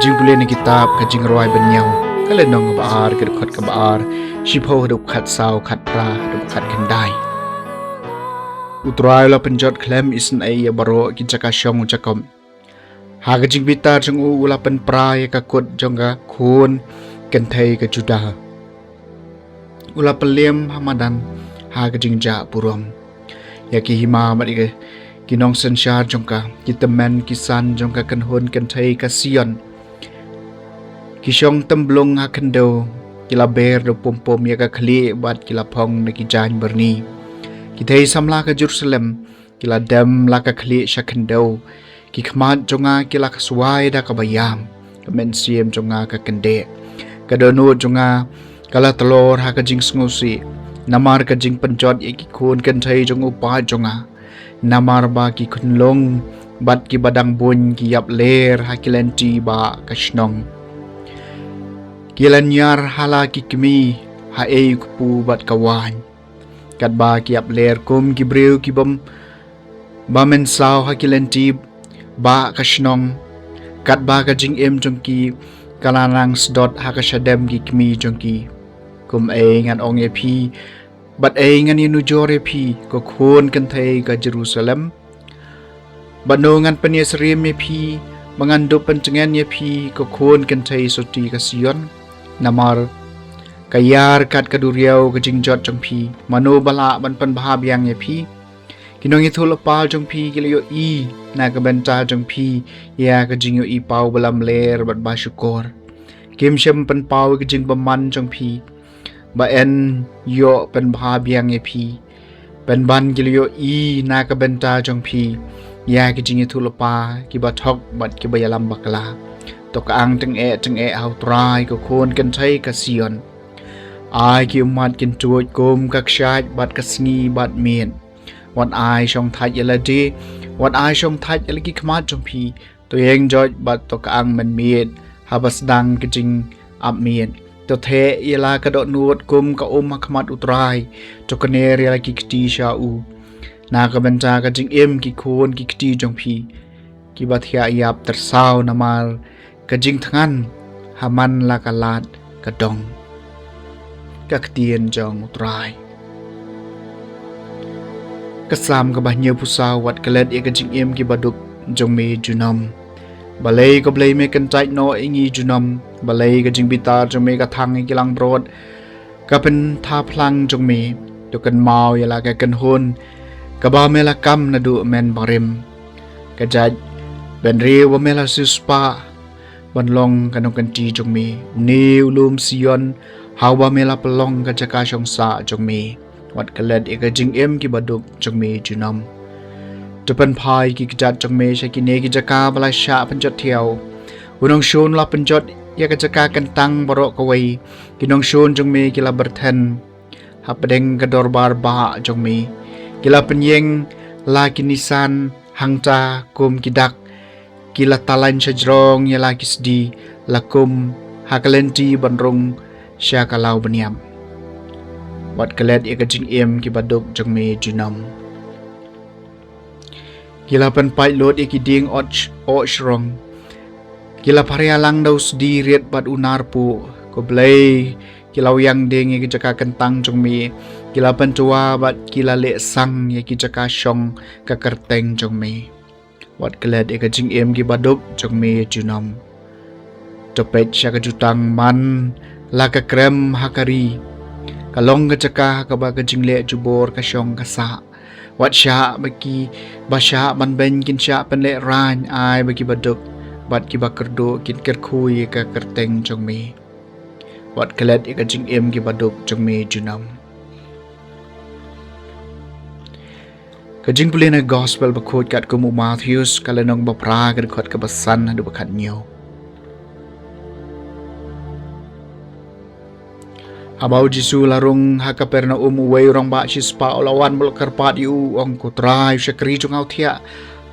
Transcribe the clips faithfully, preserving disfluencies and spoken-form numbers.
Pule na kitab ka Jingrwai Bynñiaw, ka lynnong kaba ar, ka dkhot kaba ar, shiphew haduh khatsaw, khatphra haduh khatkhyndai. U Trai u la pynjot khlem isynei ïa baroh ki jaka shong u Jakob. Ha ka jingbitar jong u u la pynpra ïa ka kut jong ka khun kynthei ka Judah. U la pynliem ha madan ha ka jingjah burom ïa ki hima bad ïa ki nongsynshar jong ka, ki tymmen ki san jong ka kynhun kynthei ka Sion. Ki shong tymblung ha khyndew, ki la ber da u pumpum ïa ka khlieh bad ki la phong na ki jaiñ byrni. Ki thei samla ka Jerusalem ki la dem la ka khlieh sha khyndew. Ki khmat jong nga ki la khswai da kaba ïam, ka mynsiem jong nga ka kyndeh. Ka dohnud jong nga ka la tlor ha ka jingsngewsih namar ka jingpynjot ïa ki khun kynthei jong u paid jong nga. Namar ba ki khunlung bad kiba dang buiñ ki ïap ler ha ki lynti ba ka shnong. Ki la ñiar ha la ki kmie ha ei u kpu bad ka waiñ. Katba ki ïap ler kum ki briew ki bym ba mynsaw ha ki lynti ba ka shnong. Katba ka jingim jong ki ka la nang sdot ha ka shadem ki kmie jong ki. Kumei ngan ong ïa phi, bad ei ngan ïanujor ïa phi, ko khun kynthei ka Jerusalem? Bad no ngan pynïasyriem ïa phi, ba ngan dup pyntngen ïa phi, ko khun kynthei suti ka Sion? Namar ka ïar kat ka duriaw ka jingjot jong phi, mano ba lah ban pynbha biang ïa phi? Ki nongïathuhlypa jong phi ki la ïohi na ka bynta jong phi ïa ka jingïohi paw ba lamler bad ba shukor. Kim shym pynpaw ïa ka jingbymman jong phi ba yn ïoh pynbha biang ïa phi. Pynban ki la ïohi na ka bynta jong phi ïa ki jingïathuhlypa kiba thok bad kiba ïalam bakla. To ka ang tyngeh tyngeh ha u Trai, ko khun kynthei ka Sion. Ai ki ummat kin tuid kum ka kshaid bad ka sngi bad miet. Wat ai shongthait ïa lade, wat ai shongthait ïa la ki khmat jong phi. To ïeng joit bad to ka ang mynmiet haba sdang ka jingap miet. To theh ïa la ka dohnud kum ka um ha khmat u Trai. To kner ïa la ki kti sha u. Na ka bynta ka jingim ki khun ki kti jong phi kiba thiah ïap tyrsaw namar ka jingthngan ha man la ka lad ka dong. Ka ktien jong u Trai. Ka Salm kaba hynñiew phew saw. Wat klet ïa ka jingim kiba duk jong me junom. Balei ko Blei me kyntait noh ïa ngi junom? Balei ka jingbitar jong me ka thang ïa ki langbrot? Ka pynthap lang jong me. To kynmaw ïa la ka kynhun kaba me la kam naduh mynbarim. Ka jait bynriew ba me la siewspah ban long ka nongkynti jong me. Une u lum Sion ha uba me la pynlong ka jaka shong sah jong me. Wat klet ïa ka jingim kiba duk jong me junom. To pynphai ki kjat jong me sha kine ki jaka ba la shah pynjot thiaw. U nongshun la pynjot ïa ka jaka kyntang baroh kawei. Ki nongshun jong me ki la byrthen hapdeng ka dorbar bah jong me. Ki la pynïeng la ki nisan hangta kum ki dak. Ki la talain shajrong ïa la ki sdi, la kum ha ka lynti ban rung sha ka law bniap. Wat klet ïa ka jingim kiba duk jong me junom. Ki la pynpait lut ïa ki dieng ot sh-, oh shrong. Ki la pharia lang da u sdi rit bad u nar puh. Ko Blei, ki la wiang dieng ïa ki jaka kyntang jong me. Ki la pyntwa bad ki la leh sang ïa ki jaka shong ka kyrteng jong me. Wat klet ïa ka jingim kiba duk jong me junom. To peit sha ka jutang man la ka krem ha ka ri. Ka long ka jaka ha kaba ka jingleh jubor ka shong ka sah. Wat shah ba ki, ba shah ban beiñ kin shah pynleh rain, ai ba kiba duk bad kiba kyrduh kin kyrkhu ïa ka kyrteng jong me. Wat klet ïa ka jingim kiba duk jong me junom. Ka jingpule na Gospel bakhuid katkum u Mathaios, ka lynnong ba phra, ka dkhot kaba san haduh ba khathynñiew. Haba u Jisu la rung ha Kapernaum, uwei u rangbah shispah u la wan bad u la kyrpad ïa u, u ong, Ko Trai, u shakri jong nga u thiah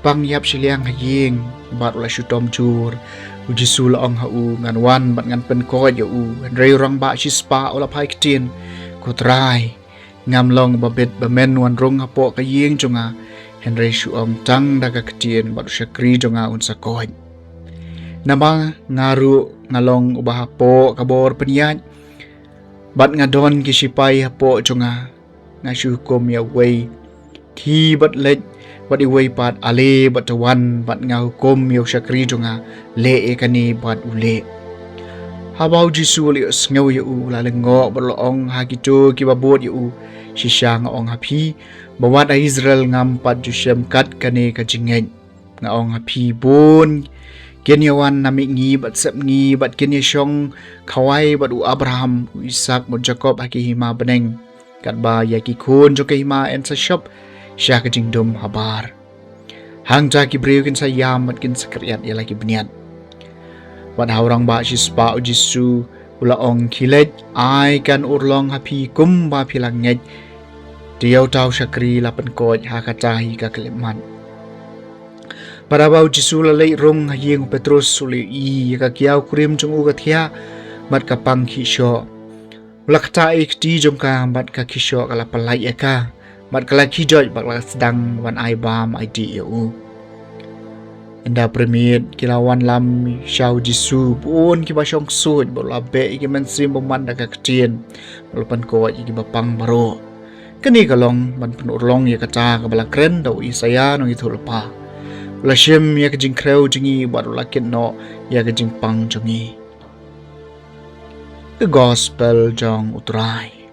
pang ïap shiliang ha ïing bad u la shu tom jur. U Jisu la ong ha u, Ngan wan bad ngan pynkoit ïa u. Hynrei u rangbah shispah u la phai ktien, Ko Trai, ngam long ba bit ba men wan rung hapoh ka ïing jong nga, hynrei shu ong tang da ka ktien bad u shakri jong nga un sa koit. Namar nga ruh nga long uba hapoh ka bor pynïaid, bad nga don ki shipai hapoh jong nga. Nga shu hukum ïa uwei thie bad leit, bad uwei pat ale bad to wan, bad nga hukum ïa u shakri jong nga, leh ïa kane bad u leh. Haba u Jisu u la ïohsngew ïa u, u la lyngngoh bad u la ong ha kito kiba bud ïa u, shisha nga ong ha phi, ba wat ha Israel ngam pat ju shem kat kane ka jingngeit. Nga ong ha phi, bun kin ïa wan na mihngi bad sepngi, bad kin ïa shong khawai bad u Abraham, u Isaak, u Jakob ha ki hima bneng, katba ïa ki khun jong ka hima yn sa shop sha ka jingdum habar. Hangta ki briew kin sa ïam bad kin sa kyrïat ïa la ki bniat. Bad ha u rangbah shispah u Jisu u la ong, khie leit, ai kan urlong ha phi kumba phi la ngeit. Te ïa uta u shakri la pynkoit ha kata hi ka khyllipmat. Bad haba u Jisu u la leit rung ha ïing u Petrus, u la ïohi ïa ka kiaw kurim jong u ka thiah, bad ka pang khih shoh. U la ktah ïa ka kti jong ka, bad ka khih shoh ka la pyllait ïa ka, bad ka la khie joit bad ka la sdang ban ai bam ai dih ïa u. Ynda pyrmit ki la wanlam sha u Jisu, bun kiba shong ksuid bad u la beh ïa ki mynsiem bymman da ka ktien, bad u la pynkoit ïa kiba pang baroh. Kane ka long ban pynurlong ïa kata kaba la kren da u Isaïah nongïathuhlypa. U la shim ïa ka jingkhrew jong ngi bad u la kit noh ïa ka jingpang jong ngi. Ka Gospel jong u Trai.